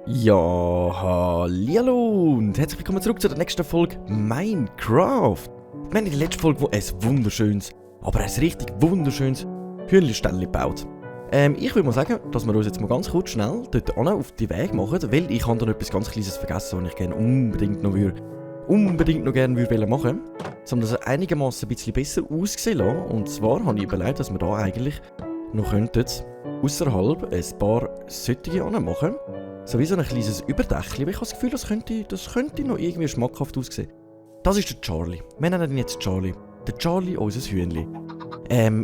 Ja, hallihallo und herzlich willkommen zurück zu der nächsten Folge Minecraft. Wir haben in der letzten Folge ein wunderschönes, aber ein richtig wunderschönes Hühnli-Ställchen gebaut. Ich würde mal sagen, dass wir uns jetzt mal ganz kurz schnell dort auf die Weg machen, weil ich habe da noch etwas ganz Kleines vergessen, was ich gerne unbedingt noch gerne würde machen. Sondern dass er einigermaßen ein bisschen besser aussehen lassen. Und zwar habe ich überlegt, dass wir da eigentlich noch könnten ausserhalb ein paar solche machen. So wie so ein kleines Überdächchen, weil ich habe das Gefühl, das könnte noch irgendwie schmackhaft aussehen. Das ist der Charlie. Wir nennen ihn jetzt Charlie. Der Charlie, unser Hühnli.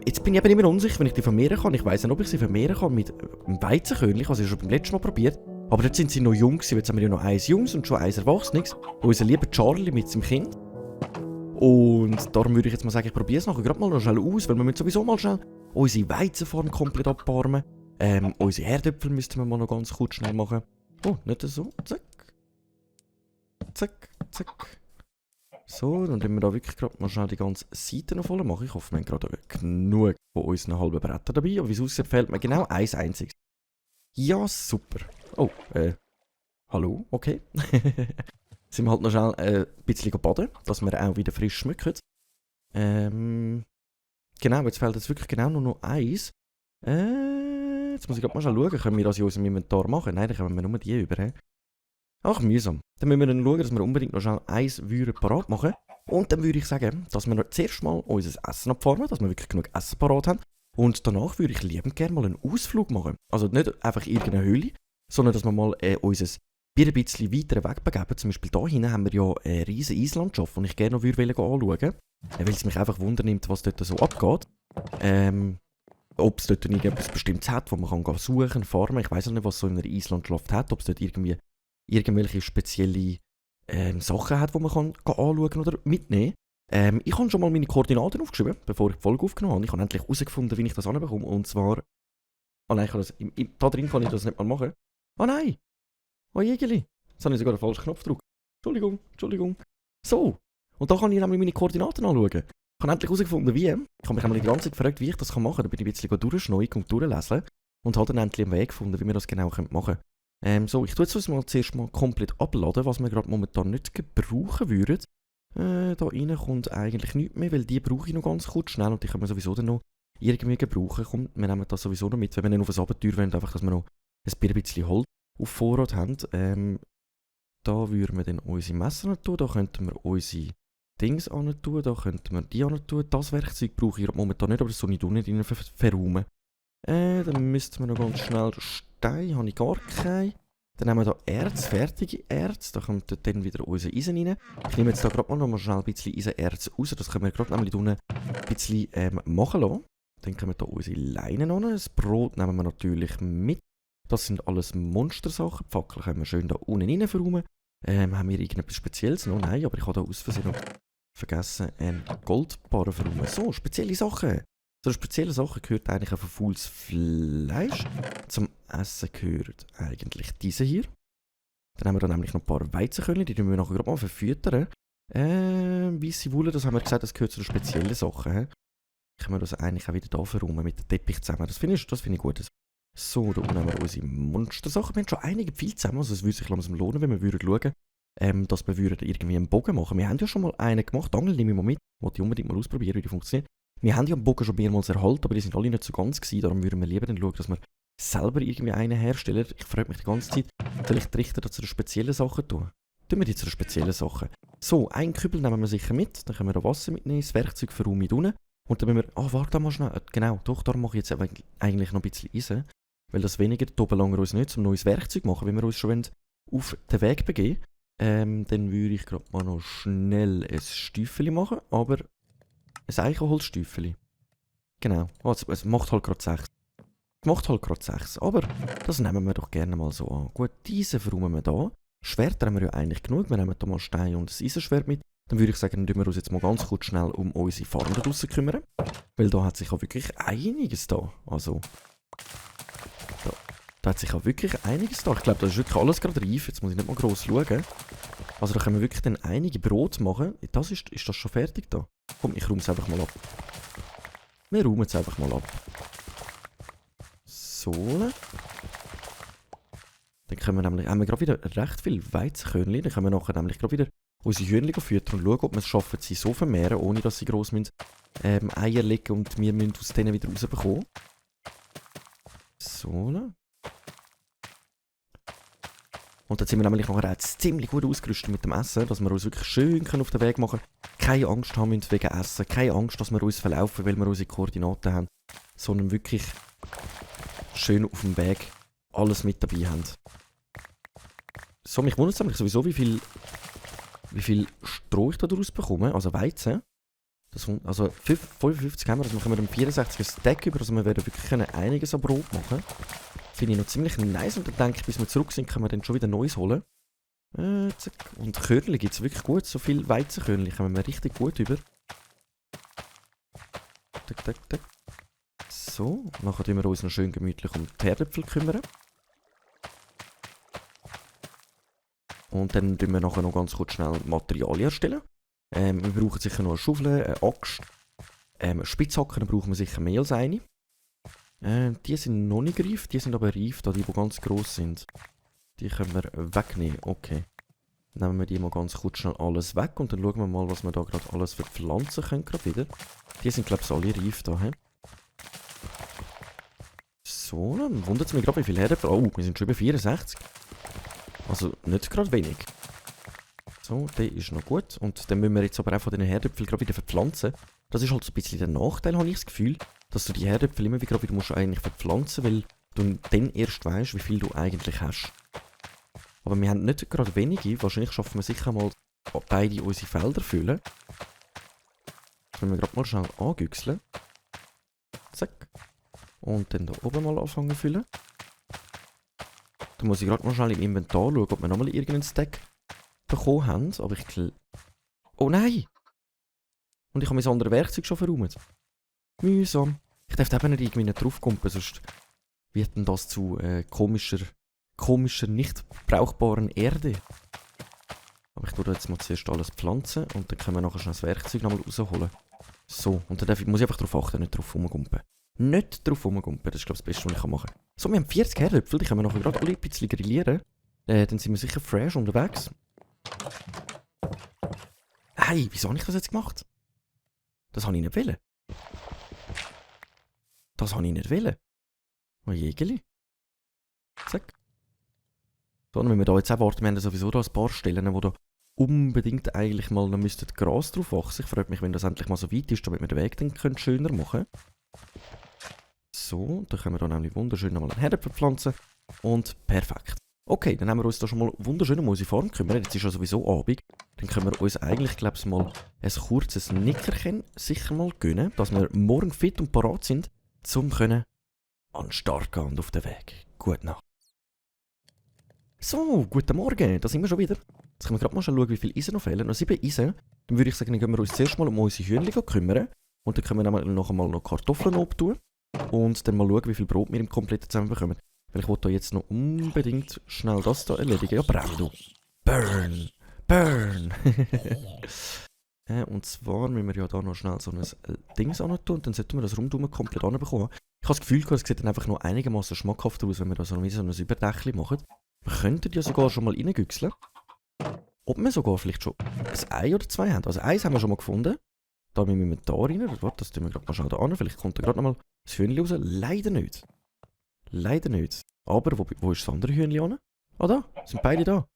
Jetzt bin ich eben immer unsicher, wenn ich die vermehren kann. Ich weiss nicht, ob ich sie vermehren kann mit einem Weizenkörnchen. Ich habe sie schon beim letzten Mal probiert. Aber dort sind sie noch jung gewesen. Jetzt haben wir ja noch eins Jungs und schon eins Erwachsenes. Unser lieber Charlie mit seinem Kind. Und darum würde ich jetzt mal sagen, ich probiere es nachher gerade mal noch schnell aus, weil wir müssen sowieso mal schnell unsere Weizenform komplett abbarmen. Unsere Herdöpfel müssten wir mal noch ganz kurz schnell machen. Oh, nicht so. Zack. Zack, zack. So, dann tun wir da wirklich gerade mal schnell die ganze Seite noch voll machen. Ich hoffe, wir haben gerade genug von unseren halben Brettern dabei. Aber wie es aussieht, fehlt mir genau eins einziges. Ja, super. Oh, hallo, okay. Sind wir halt noch schnell ein bisschen baden, dass wir auch wieder frisch schmücken. Genau, jetzt fehlt jetzt wirklich genau nur noch eins. Jetzt muss ich gerade mal schauen, können wir das in unserem Inventar machen? Nein, dann kommen wir nur die über. He? Ach, mühsam. Dann müssen wir dann schauen, dass wir unbedingt noch schnell eins parat machen. Und dann würde ich sagen, dass wir noch zuerst mal unser Essen abfarmen, dass wir wirklich genug Essen parat haben. Und danach würde ich liebend gerne mal einen Ausflug machen. Also nicht einfach irgendeine Höhle, sondern dass wir mal unser Bier ein bisschen weiter wegbegeben. Zum Beispiel hier hinten haben wir ja eine riesige Eislandschaft, die ich gerne noch anschauen würde. Weil es mich einfach wundernimmt, was dort so abgeht. Ob es dort irgendetwas Bestimmtes hat, wo man kann suchen, farmen. Ich weiß nicht, was so in einer Eislandschaft hat. Ob es dort irgendwelche spezielle Sachen hat, die man kann anschauen oder mitnehmen kann. Ich habe schon mal meine Koordinaten aufgeschrieben, bevor ich die Folge aufgenommen habe. Ich habe endlich herausgefunden, wie ich das anbekomme. Und zwar... Oh nein, da drin kann ich das nicht mal machen. Oh nein! Oh Jägerli! Jetzt habe ich sogar den falschen Knopf gedrückt. Entschuldigung. So! Und da kann ich nämlich meine Koordinaten anschauen. Ich habe endlich herausgefunden, wie. Ich habe mich einmal die ganze Zeit gefragt, wie ich das machen kann. Da bin ich ein bisschen durchschneiden und durchlesen. Und habe dann endlich einen Weg gefunden, wie wir das genau machen können. So, ich tue jetzt mal zuerst mal komplett abladen, was wir gerade momentan nicht gebrauchen würden. Da rein kommt eigentlich nichts mehr, weil die brauche ich noch ganz kurz schnell und die können wir sowieso dann noch irgendwie gebrauchen. Komm, wir nehmen das sowieso noch mit, wenn wir dann auf ein Abenteuer wollen, einfach, dass wir noch ein bisschen Holz auf Vorrat haben. Da würden wir dann unsere Messer noch tun, da könnten wir unsere Dings an tun, da könnten wir die an tun. Das Werkzeug brauche ich momentan nicht, aber das soll ich nicht rein verräumen. Dann müssten wir noch ganz schnell Stein, habe ich gar keinen. Dann haben wir hier Erz, fertige Erz, da kommt dann wieder unser Eisen rein. Ich nehme jetzt da gerade mal noch schnell ein bisschen Eisenerz raus, das können wir gerade nämlich unten ein bisschen machen lassen. Dann können wir hier unsere Leinen an, das Brot nehmen wir natürlich mit. Das sind alles Monstersachen, die Fackel können wir schön da unten rein verräumen. Haben wir irgendetwas Spezielles noch? Nein, aber ich habe da aus Versehen noch vergessen, Goldbarren verräumen. So, spezielle Sachen. Zu speziellen Sachen gehört eigentlich einfach faules Fleisch. Zum Essen gehört eigentlich diese hier. Dann haben wir da nämlich noch ein paar Weizenkörnchen, die wir nachher gerade mal verfüttern. Weisse Wolle, das haben wir gesagt, das gehört zu den speziellen Sachen. He? Können wir das eigentlich auch wieder da verräumen mit dem Teppich zusammen. Das finde ich gut. So, da unten haben wir unsere Monstersachen. Wir haben schon einige viel zusammen, also es würde sich langsam lohnen, wenn wir schauen dass wir irgendwie einen Bogen machen. Wir haben ja schon mal einen gemacht, Angel nehme ich mal mit. Wollte ich unbedingt mal ausprobieren, wie die funktioniert. Wir haben ja einen Bogen schon mehrmals erhalten, aber die sind alle nicht so ganz gewesen. Darum würden wir lieber dann schauen, dass wir selber irgendwie einen herstellen. Ich frage mich die ganze Zeit, soll ich die Richter zu den speziellen Sachen tun? Tun wir die zu den speziellen Sachen. So, einen Kübel nehmen wir sicher mit. Dann können wir da Wasser mitnehmen, das Werkzeug verräumen mit unten. Und dann müssen wir... warte mal schnell. Genau, doch, darum mache ich jetzt eigentlich noch ein bisschen Eisen. Weil das weniger, da lange uns nicht, um neues Werkzeug machen, wenn wir uns schon auf den Weg begeben. Dann würde ich gerade mal noch schnell ein Stiefel machen, aber ein Eichenholzstiefel. Genau, es macht halt gerade 6. Aber das nehmen wir doch gerne mal so an. Gut, diese verräumen wir da. Schwert haben wir ja eigentlich genug, wir nehmen hier mal Stein und ein Eisenschwert mit. Dann würde ich sagen, dann kümmern wir uns jetzt mal ganz kurz schnell um unsere Farm da draussen kümmern. Weil da hat sich auch wirklich einiges da. Also... Da hat sich auch wirklich einiges da. Ich glaube, das ist wirklich alles gerade reif. Jetzt muss ich nicht mal gross schauen. Also da können wir wirklich dann einige Brote machen. Ist das schon fertig da? Komm, ich räume es einfach mal ab. Wir räumen es einfach mal ab. So. Dann haben wir gerade wieder recht viel Weizenkörnchen. Dann können wir nachher nämlich gerade wieder unsere Hühnchen füttern und schauen, ob wir es schaffen, sie so vermehren, ohne dass sie gross müssen, Eier legen und wir müssen aus denen wieder rausbekommen. So. Und dann sind wir nämlich nachher auch ziemlich gut ausgerüstet mit dem Essen, dass wir uns wirklich schön auf den Weg machen können. Keine Angst haben müssen wegen Essen, keine Angst, dass wir uns verlaufen, weil wir unsere Koordinaten haben, sondern wirklich schön auf dem Weg alles mit dabei haben. So, mich wundert es nämlich sowieso, wie viel Stroh ich da daraus bekomme, also Weizen. Also 55 haben wir, also machen wir dann 64 Stack über, also wir werden wirklich einiges an Brot machen. Finde ich noch ziemlich nice und dann denke ich, bis wir zurück sind, können wir dann schon wieder Neues holen. Zack. Und Körnchen gibt es wirklich gut, so viel Weizenkörnchen kommen wir richtig gut über. Tack, tack, tack. So, nachher kümmern wir uns noch schön gemütlich um die Herdäpfel kümmern. Und dann tun wir nachher noch ganz kurz schnell Materialien erstellen. Wir brauchen sicher noch eine Schaufel, eine Axt. Spitzhacken brauchen wir sicher mehr als eine. Die sind noch nicht reif, die sind aber reif, da die ganz gross sind. Die können wir wegnehmen, okay. Nehmen wir die mal ganz kurz schnell alles weg und dann schauen wir mal, was wir da gerade alles verpflanzen können gerade wieder. Die sind glaube ich alle reif da, he? So, dann wundert es mich gerade, wie viele Herdäpfel. Oh, wir sind schon über 64. Also nicht gerade wenig. So, der ist noch gut. Und dann müssen wir jetzt aber auch von diesen Herdäpfeln gerade wieder verpflanzen. Das ist halt so ein bisschen der Nachteil, habe ich das Gefühl, dass du die Herdäpfel immer wieder musst eigentlich verpflanzen, weil du dann erst weißt, wie viel du eigentlich hast. Aber wir haben nicht gerade wenige. Wahrscheinlich schaffen wir sicher mal beide unsere Felder füllen. Jetzt müssen wir gerade mal schnell angüchseln. Zack. Und dann hier oben mal anfangen zu füllen. Dann muss ich gerade mal schnell im Inventar schauen, ob wir nochmal irgendeinen Stack bekommen haben. Aber ich oh nein! Und ich habe mein anderes Werkzeug schon verräumt. Mühsam. Ich darf eben nicht irgendwie nicht draufkumpen, sonst wird denn das zu komischer, nicht brauchbaren Erde. Aber ich tue da jetzt mal zuerst alles pflanzen und dann können wir nachher schnell das Werkzeug nochmal rausholen. So, und dann muss ich einfach darauf achten, nicht drauf rumgumpen. Nicht drauf rumgumpen, das ist glaube ich das Beste, was ich machen kann. So, wir haben 40 Herdäpfel, die können wir nachher gerade alle ein bisschen grillieren. Dann sind wir sicher fresh unterwegs. Hey, wieso habe ich das jetzt gemacht? Das habe ich nicht wollen. Das habe ich nicht wollen. Oh Jägeli. Zack. So, dann müssen wir da jetzt auch warten. Wir haben sowieso da ein paar Stellen, wo da unbedingt eigentlich mal noch müsste Gras drauf wachsen. Ich freue mich, wenn das endlich mal so weit ist, damit wir den Weg dann schöner machen können. So, dann können wir da nämlich wunderschön nochmal einen Herdäpfel pflanzen. Und perfekt. Okay, dann haben wir uns da schon mal wunderschön um unsere Farm gekümmert. Jetzt ist ja sowieso Abend. Dann können wir uns eigentlich, glaube ich, mal ein kurzes Nickerchen sicher mal gönnen, dass wir morgen fit und parat sind, um an den Start gehen und auf den Weg. Gute Nacht. So, guten Morgen, da sind wir schon wieder. Jetzt können wir gerade mal schauen, wie viel Eisen noch fehlen. Noch 7 Eisen. Dann würde ich sagen, dann gehen wir uns zuerst mal um unsere Hühnchen kümmern. Und dann können wir noch einmal noch Kartoffeln abtun. Und dann mal schauen, wie viel Brot wir im Kompletten zusammen bekommen. Weil ich wollte da jetzt noch unbedingt schnell das da erledigen. Ja, brenn du. Burn. Burn. Und zwar müssen wir ja da noch schnell so ein Dings tun und dann sollten wir das rundum komplett anbekommen. Ich habe das Gefühl, es sieht dann einfach noch einigermaßen schmackhaft aus, wenn wir da so ein Überdächchen machen. Wir könnten ja sogar schon mal reingüchseln. Ob wir sogar vielleicht schon ein Ei oder zwei haben. Also eins haben wir schon mal gefunden. Da müssen wir da rein. Warte, das tun wir gerade mal schnell da an. Vielleicht kommt da gerade noch mal das Hühnchen raus. Leider nicht. Leider nicht. Aber wo ist das andere Hühnchen an? Ah, da. Sind beide da.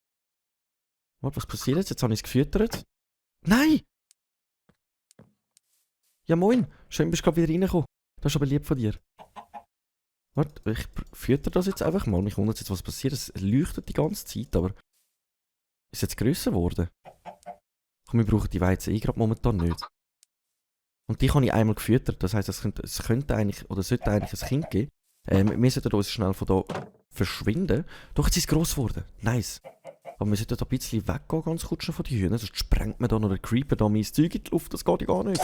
Warte, was passiert jetzt? Jetzt habe ich es gefüttert. Nein! Ja moin. Schön, bist du gerade wieder reingekommen. Das ist aber lieb von dir. Warte, ich fütter das jetzt einfach mal. Mich wundert jetzt, was passiert. Es leuchtet die ganze Zeit, aber... Ist es jetzt grösser geworden? Komm, wir brauchen die Weizen gerade momentan nicht. Und die habe ich einmal gefüttert. Das heisst, es könnte eigentlich, oder sollte eigentlich ein Kind geben. Wir sollten uns schnell von da verschwinden. Doch, jetzt ist es gross geworden. Nice. Aber wir sollten da ein bisschen weggehen, ganz kurz von den Hühnern. Sonst sprengt man da noch den Creeper da mein Zeug in die Luft. Das geht ja gar nicht.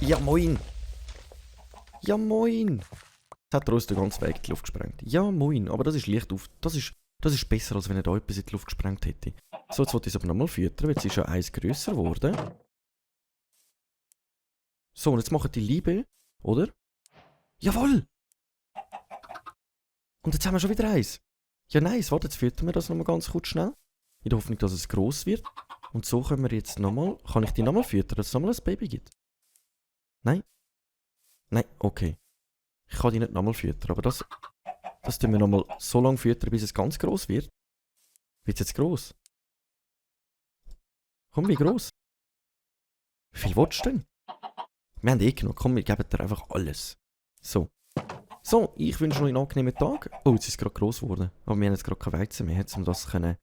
Ja moin. Ja moin. Jetzt hat er uns den ganzen Weg in die Luft gesprengt. Ja, moin, aber das ist leicht auf. Das ist besser, als wenn er da etwas in die Luft gesprengt hätte. So, jetzt wollte ich es aber nochmal füttern, weil es ist ja eins grösser geworden. So, und jetzt machen die Liebe, oder? Jawohl! Und jetzt haben wir schon wieder eins. Ja, nice, warte, jetzt füttern wir das nochmal ganz kurz schnell. In der Hoffnung, dass es gross wird. Und so können wir jetzt nochmal. Kann ich die nochmal füttern, dass es nochmal ein Baby gibt? Nein? Nein, okay. Ich kann die nicht nochmal füttern, aber das tun wir nochmal so lange füttern, bis es ganz gross wird. Wird es jetzt gross? Komm, wie gross? Wie viel willst du denn? Wir haben eh genug, komm, wir geben dir einfach alles. So. So, ich wünsche euch einen angenehmen Tag. Oh, jetzt ist es gerade gross geworden. Aber wir haben jetzt gerade kein Weizen mehr, um das zu können.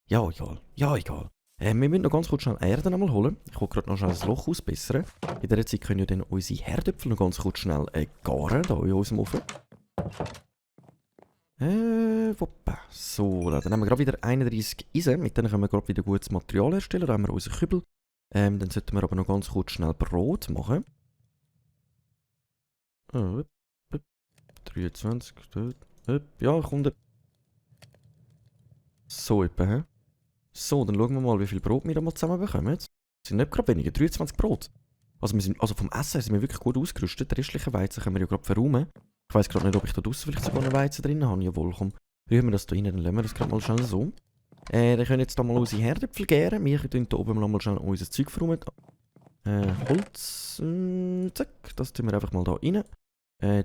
Ja, egal. Ja, egal. Wir müssen noch ganz kurz schnell Erde nochmal holen. Ich will gerade noch schnell das Loch ausbessern. In dieser Zeit können ja dann unsere Herdöpfel noch ganz kurz schnell garen, hier in unserem Ofen. Woppa. So, dann haben wir gerade wieder 31 Eisen. Mit denen können wir gerade wieder gutes Material herstellen. Da haben wir unseren Kübel. Dann sollten wir aber noch ganz kurz schnell Brot machen. 23. Ja, kommt. So etwa, hä? So, dann schauen wir mal, wie viel Brot wir da mal zusammen bekommen. Es sind nicht gerade weniger, 23 Brot. Also vom Essen sind wir wirklich gut ausgerüstet. Den restlichen Weizen können wir ja gerade verräumen. Ich weiss gerade nicht, ob ich da draussen vielleicht sogar einen Weizen drin habe. Jawohl, komm. Rühren wir das da rein, dann lassen wir das gerade mal schnell so. Dann können jetzt da mal unsere Herdöpfel gären. Wir können da oben mal schnell unser Zeug verräumen. Holz. Zack, das tun wir einfach mal da rein.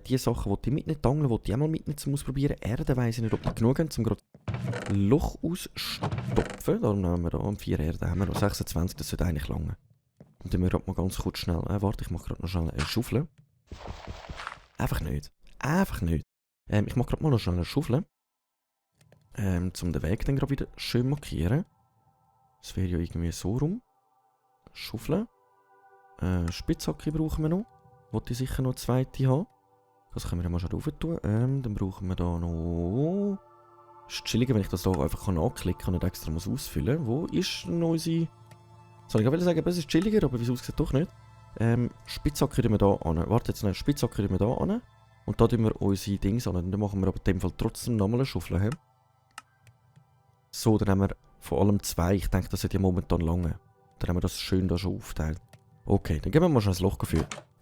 Die Sachen, die ich mitnehmen, Tangeln, die ich auch mal mitnehmen zum Ausprobieren. Erde weiss ich nicht, ob die genug haben, um gerade Loch ausstopfen. Darum haben wir da 4 Erden, haben wir noch 26, das sollte eigentlich lange. Und dann müssen wir mal ganz kurz schnell, warte, ich mache gerade noch schnell eine Schaufel. Einfach nicht. Einfach nicht. Ich mache gerade mal noch schnell eine Schaufel. Um den Weg dann gerade wieder schön markieren. Das wäre ja irgendwie so rum. Schaufel. Spitzhacke brauchen wir noch. Wollte ich sicher noch eine zweite haben. Das können wir mal schon rauf tun. Dann brauchen wir da noch... Ist chilliger, wenn ich das hier einfach anklicken kann und nicht extra muss ausfüllen. Wo ist noch unsere... Soll ich auch sagen, es ist chilliger, aber wie es aussieht, doch nicht. Spitzhacke tun wir da an. Warte jetzt, Spitzhacke tun wir da an. Und da tun wir unsere Dings an. Und dann machen wir aber in dem Fall trotzdem nochmal eine Schaufel. He? So, dann haben wir vor allem 2. Ich denke, das sollte ja momentan lange. Dann haben wir das schön da schon aufgeteilt. Okay, dann gehen wir mal schnell ein Loch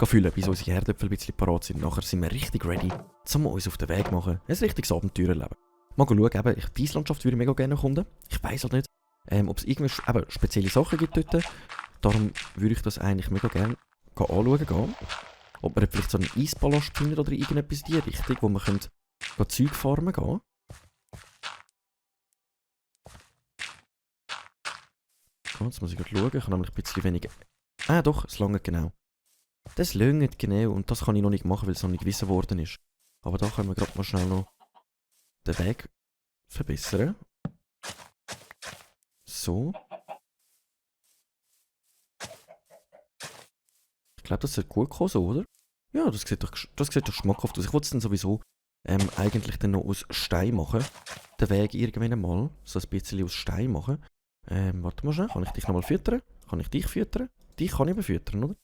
füllen, bis unsere Herdöpfel ein bisschen parat sind. Nachher sind wir richtig ready, um uns auf den Weg zu machen. Ein richtiges Abenteuer erleben. Mal schauen, die Eislandschaft würde ich mega gerne erkunden. Ich weiss halt nicht, ob es irgendwelche spezielle Sachen gibt dort. Darum würde ich das eigentlich mega gerne anschauen. Ob wir vielleicht so einen Eispalast finden oder irgendetwas in die Richtung, wo wir Zeug farmen gehen. Jetzt muss ich gerade schauen, ich habe nämlich ein bisschen weniger... doch, es langt genau. Das langt genau und das kann ich noch nicht machen, weil es noch nicht gewissen worden ist. Aber da können wir gerade mal schnell noch den Weg verbessern. So. Ich glaube, das sollte gut kommen, so, oder? Ja, das sieht doch schmackhaft aus. Ich wollte es dann sowieso eigentlich dann noch aus Stein machen. Den Weg irgendwann einmal so ein bisschen aus Stein machen. Warte mal schnell, kann ich dich nochmal füttern? Kann ich dich füttern? Dich kann ich aber füttern, oder?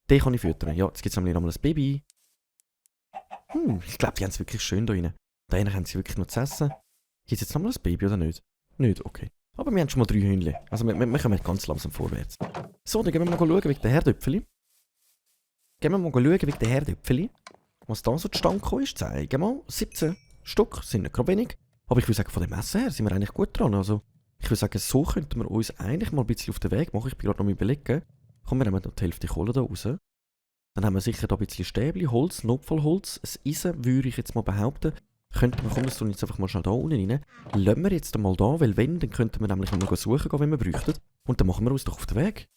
Den kann ich füttern. Ja, jetzt gibt es nämlich nochmal ein Baby. Ich glaube, die haben es wirklich schön da rein. Da haben sie wirklich noch zu essen. Gibt es jetzt nochmal ein Baby oder nicht? Nicht, okay. Aber wir haben schon mal 3 Hühnchen. Also wir kommen ganz langsam vorwärts. So, dann gehen wir mal schauen wegen der Herdöpfeli. Was da so zustande gekommen ist. Zeigen mal. 17 Stück, sind nicht gerade wenig. Aber ich würde sagen, von dem Essen her sind wir eigentlich gut dran. Also, ich würde sagen, so könnten wir uns eigentlich mal ein bisschen auf den Weg machen. Ich bin gerade noch mal überlegen. Komm, wir nehmen noch die Hälfte Kohle da raus. Dann haben wir sicher da ein bisschen Stäbchen, Holz, Notfallholz. Das Eisen würde ich jetzt mal behaupten. Könnten wir, das tun jetzt einfach mal schnell da unten rein. Lassen wir jetzt mal da, weil wenn, dann könnten wir nämlich mal suchen gehen, wenn wir bräuchten. Und dann machen wir uns doch auf den Weg.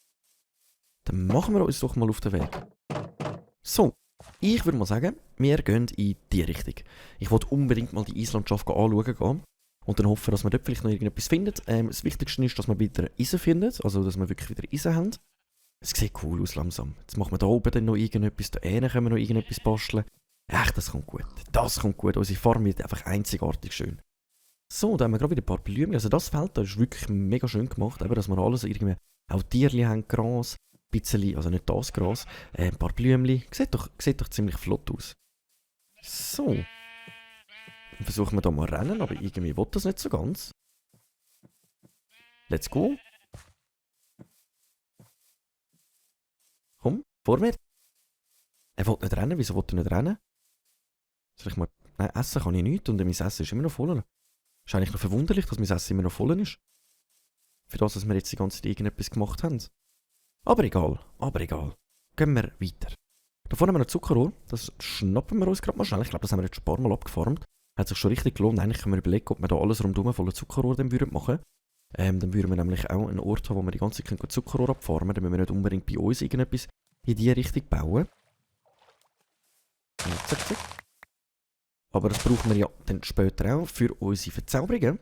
So, ich würde mal sagen, wir gehen in die Richtung. Ich wollte unbedingt mal die Eislandschaft anschauen gehen. Und dann hoffen, dass wir dort vielleicht noch irgendetwas finden. Das Wichtigste ist, dass wir wieder Eisen finden. Also, dass wir wirklich wieder Eisen haben. Es sieht cool aus langsam. Jetzt machen wir da oben dann noch irgendetwas. Da hinten können wir noch irgendetwas basteln. Echt, das kommt gut. Unsere Farm wird einfach einzigartig schön. So, da haben wir gerade wieder ein paar Blümchen. Also das Feld da ist wirklich mega schön gemacht. Eben, dass wir alles irgendwie... Auch Tierchen haben, Gras. Ein bisschen, also nicht das Gras. Ein paar Blümchen. Sieht doch ziemlich flott aus. So. Dann versuchen wir da mal rennen, aber irgendwie will das nicht so ganz. Let's go. Komm, vor mir. Er will nicht rennen. Wieso will er nicht rennen? Soll ich mal... Nein, essen kann ich nicht und mein Essen ist immer noch voll. Ist eigentlich noch verwunderlich, dass mein Essen immer noch voll ist. Für das, dass wir jetzt die ganze Zeit irgendetwas gemacht haben. Aber egal, aber egal. Gehen wir weiter. Da vorne haben wir noch Zuckerrohr. Das schnappen wir uns gerade mal schnell. Ich glaube, das haben wir jetzt ein paar Mal abgefarmt. Hat sich schon richtig gelohnt. Eigentlich können wir überlegen, ob wir da alles rundherum voller Zuckerrohr dann machen würden. Dann würden wir nämlich auch einen Ort haben, wo wir die ganze Zeit Zuckerrohr abfarmen können. Dann müssen wir nicht unbedingt bei uns irgendetwas in diese Richtung bauen. Zack, zack. Aber das brauchen wir ja dann später auch für unsere Verzauberungen.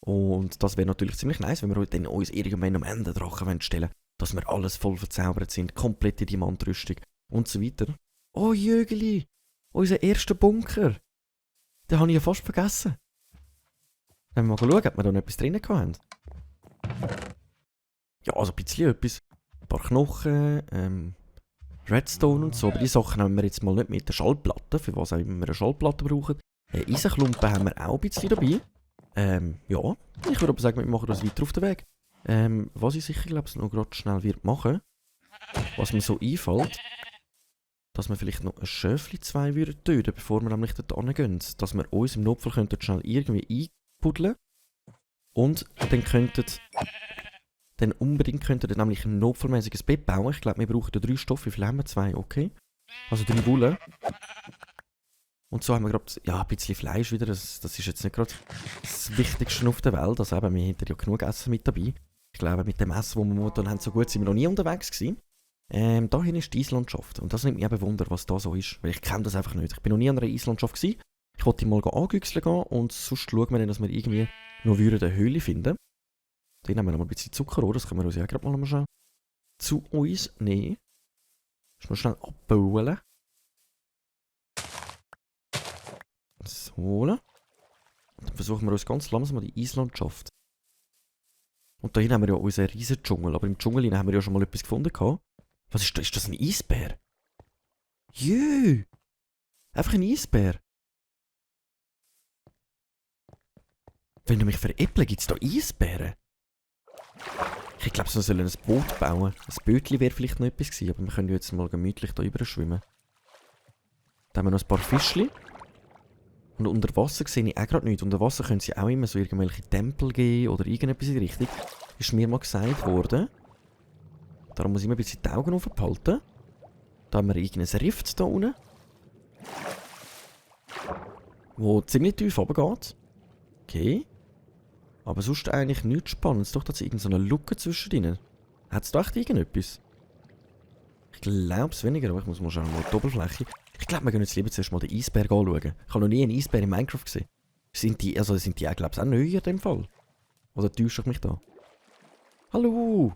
Und das wäre natürlich ziemlich nice, wenn wir dann uns irgendwann am Ende Drachen stellen wollen, dass wir alles voll verzaubert sind, komplette Diamantrüstung und so weiter. Oh Jögeli, unser erster Bunker. Den habe ich ja fast vergessen. Wenn wir mal schauen, ob wir da noch etwas drin hatten. Ja, also ein bisschen etwas. Ein paar Knochen, Redstone und so. Aber die Sachen haben wir jetzt mal nicht mit der Schallplatte, für was auch immer wir eine Schallplatte brauchen. Eisenklumpen haben wir auch ein bisschen dabei. Ja, ich würde aber sagen, wir machen das weiter auf den Weg. Was ich sicher glaube, noch gerade schnell wird machen, was mir so einfällt, dass wir vielleicht noch ein Schöfli 2 würden töten, bevor wir nämlich dort hingehen. Dass wir uns im Notfall könnten schnell irgendwie einpuddeln und dann unbedingt könnten wir nämlich ein notfallmäßiges Bett bauen. Ich glaube, wir brauchen 3 Stoffe, wie viel haben wir? 2, okay. Also 3 Wolle. Und so haben wir gerade, ja, ein bisschen Fleisch wieder. Das ist jetzt nicht gerade das Wichtigste auf der Welt. Also eben, wir hätten ja genug Essen mit dabei. Ich glaube, mit dem Essen, das wir momentan haben, so gut sind wir noch nie unterwegs gewesen. Dahin ist die Eislandschaft. Und das nimmt mich eben Wunder, was da so ist. Weil ich kenne das einfach nicht. Ich bin noch nie an einer Eislandschaft gewesen. Ich wollte mal angüchseln gehen und sonst schauen wir dann, dass wir irgendwie noch eine Höhle finden. Dann haben wir noch mal ein bisschen Zuckerrohr. Das können wir uns ja gerade mal schnell zu uns nehmen. Das mal schnell abbauen. So. Und dann versuchen wir uns ganz langsam mal die Eislandschaft. Und da hinten haben wir ja unseren riesen Dschungel. Aber im Dschungel haben wir ja schon mal etwas gefunden. Was ist das? Ist das ein Eisbär? Jö! Einfach ein Eisbär. Wenn du mich veräppeln, gibt es da Eisbären? Ich glaube, wir sollen ein Boot bauen. Ein Bötchen wäre vielleicht noch etwas gewesen, aber wir können jetzt mal gemütlich da rüber schwimmen. Da haben wir noch ein paar Fischchen. Und unter Wasser sehe ich auch gerade nichts. Unter Wasser können sie auch immer so irgendwelche Tempel geben oder irgendetwas in die Richtung. Ist mir mal gesagt worden. Darum muss ich immer ein bisschen die Augen aufhalten. Da haben wir irgendein Rift da unten. Wo ziemlich tief runtergeht. Okay. Aber sonst eigentlich nichts Spannendes. Doch, da ist irgendeine Lücke zwischendrin. Hat es da echt irgendetwas? Ich glaube es weniger, aber ich muss mal schauen, mal die Doppelfläche. Ich glaube, wir gehen jetzt lieber zuerst mal den Eisberg anschauen. Ich habe noch nie einen Eisbär in Minecraft gesehen. Sind die auch, glaube ich, auch neuer in dem Fall? Oder täusche ich mich da? Hallo!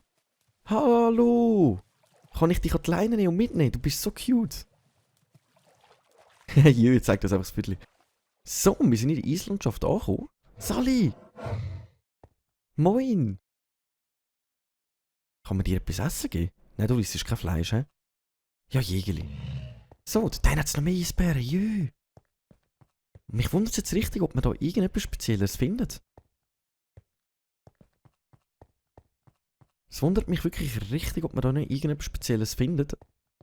Hallo! Kann ich dich an die Leine nehmen und mitnehmen? Du bist so cute. Jö, zeigt das einfach das Bildchen. So, wir sind in der Eislandschaft angekommen. Sally! Moin! Kann man dir etwas essen geben? Nein, du isst kein Fleisch, hä? Ja, Jägeli. So, dann hat es noch mehr Eisbären, jö! Mich wundert es jetzt richtig, ob man da irgendetwas Spezielles findet. Es wundert mich wirklich richtig, ob man da nicht irgendetwas Spezielles findet.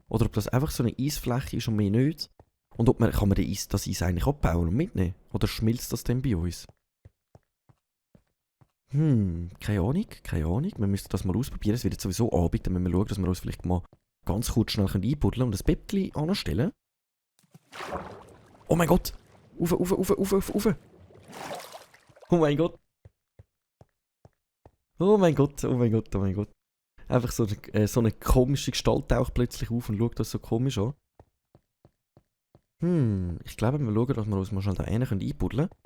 Oder ob das einfach so eine Eisfläche ist und mehr nicht. Und ob man, kann man das Eis eigentlich abbauen und mitnehmen? Oder schmilzt das denn bei uns? Keine Ahnung, keine Ahnung. Wir müssen das mal ausprobieren. Es wird jetzt sowieso Abend, dann müssen wir schauen, dass wir uns vielleicht mal ganz kurz schnell einbuddeln und ein Bettchen anstellen. Oh mein Gott! Ufe! Oh mein Gott! Oh mein Gott, oh mein Gott, oh mein Gott. Einfach so eine komische Gestalt taucht plötzlich auf und schaut das so komisch an. Ich glaube, wir schauen, dass wir uns mal schnell da einbuddeln können.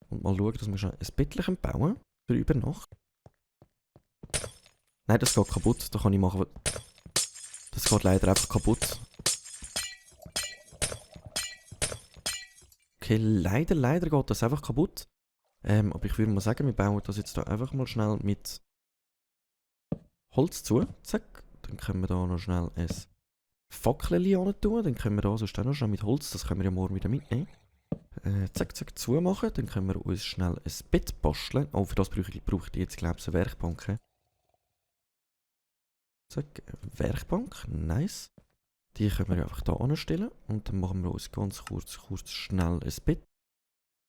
Und mal schauen, dass wir schnell ein Bettchen bauen für über Nacht. Nein, das geht kaputt. Da kann ich machen. Das geht leider einfach kaputt. Okay, leider geht das einfach kaputt. Aber ich würde mal sagen, wir bauen das jetzt da einfach mal schnell mit Holz zu. Zack. Dann können wir da noch schnell ein Fackeln tun. Dann können wir da sonst auch noch schnell mit Holz, das können wir ja morgen wieder mitnehmen. Zack, zack, zumachen. Dann können wir uns schnell ein Bett basteln. Oh, für das brauche ich jetzt, glaube ich, eine Werkbank. Zack, Werkbank, nice. Die können wir einfach hier anstellen. Und dann machen wir uns ganz kurz schnell ein Bett.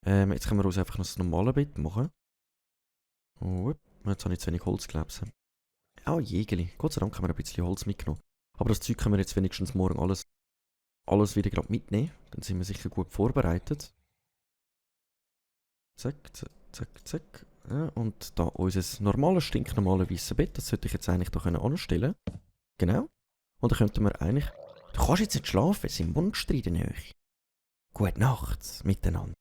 Jetzt können wir uns einfach noch das normale Bett machen. Oh, jetzt habe ich zu wenig Holz, glaube ich. Oh, Jägeli. Gott sei Dank haben wir ein bisschen Holz mitgenommen. Aber das Zeug können wir jetzt wenigstens morgen alles wieder gerade mitnehmen. Dann sind wir sicher gut vorbereitet. Zack, zack, zack, zack. Ja, und da unser normales, stinknormales weißes Bett. Das sollte ich jetzt eigentlich da anstellen. Genau. Und dann könnten wir eigentlich... Du kannst jetzt nicht schlafen, es sind Monster in der Nähe. Gute Nacht miteinander.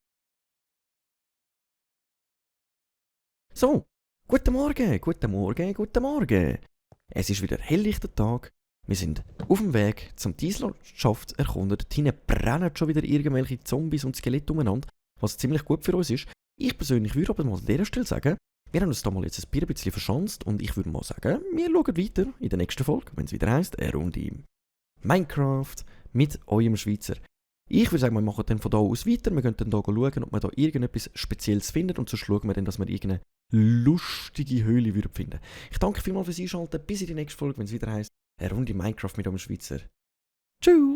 So, guten Morgen, guten Morgen, guten Morgen. Es ist wieder helllichter Tag. Wir sind auf dem Weg zum die Landschaft erkunden. Hinten brennen schon wieder irgendwelche Zombies und Skelette umeinander, was ziemlich gut für uns ist. Ich persönlich würde aber mal an dieser Stelle sagen, wir haben uns da mal jetzt ein bisschen verschanzt und ich würde mal sagen, wir schauen weiter in der nächsten Folge, wenn es wieder heisst, eine Runde im Minecraft mit eurem Schweizer. Ich würde sagen, wir machen dann von da aus weiter. Wir können dann hier schauen, ob wir da irgendetwas Spezielles finden und sonst schauen wir dann, dass wir irgendeine lustige Höhle finden. Ich danke vielmals fürs Einschalten. Bis in die nächste Folge, wenn es wieder heisst, eine Runde Minecraft mit eurem Schweizer. Tschüss!